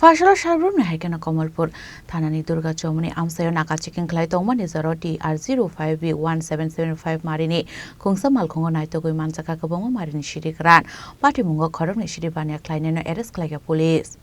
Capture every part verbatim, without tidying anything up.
Pharsalo salbrumni hai kheno Kamalpur thanani Durga Chowmuni amchaio naka checking khlai tongmani jora T R zero five B one seven seven five marini khungsa malkhungo naitugwi manjakha kwbangma marini sidi kwran. Patimungo khoroknwi sidi baniya khlainaino arrest khlaikha police.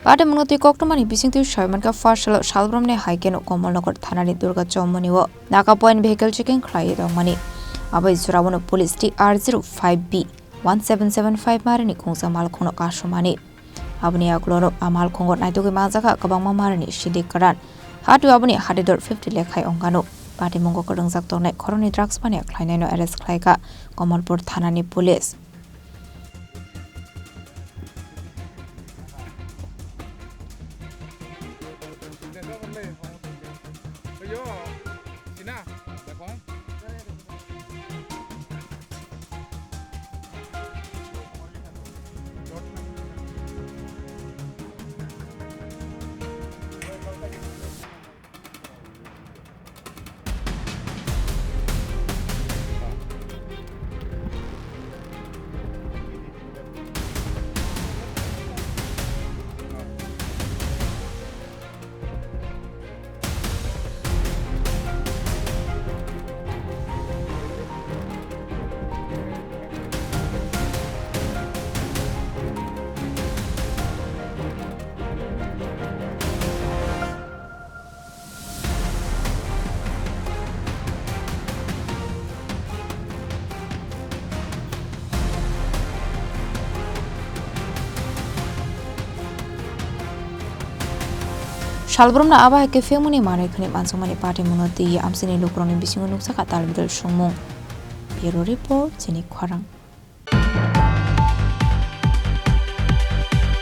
Patimungno twi koktwmani bisingtwi soi mankha, first salo salbrumni hai kheno Kamalnagar thanani Durga Chowmuni o naka point vehicle checking khlaiwi tongmani. Abo jorao police T R zero five B one seven seven five marini khungsa malkhungno kasumani. Aboni yagulo a malkhungo naitugwi manjakha kwbangma marini sidi kwran. Hatu aboni hatidor fifty lekhai wngkha. Patimungo kwrwngjak tongnai khoroknwi drugs baniya khlainaino arrest khlaikha Kamalpur thanani police. Salbrumno abo hai khe phemuni manwi khwnwi manjakmani patimungno twiwi amchaini lukurokni bisingo nukjakha talbidal songmung. Bureau Report, Chini Khorang.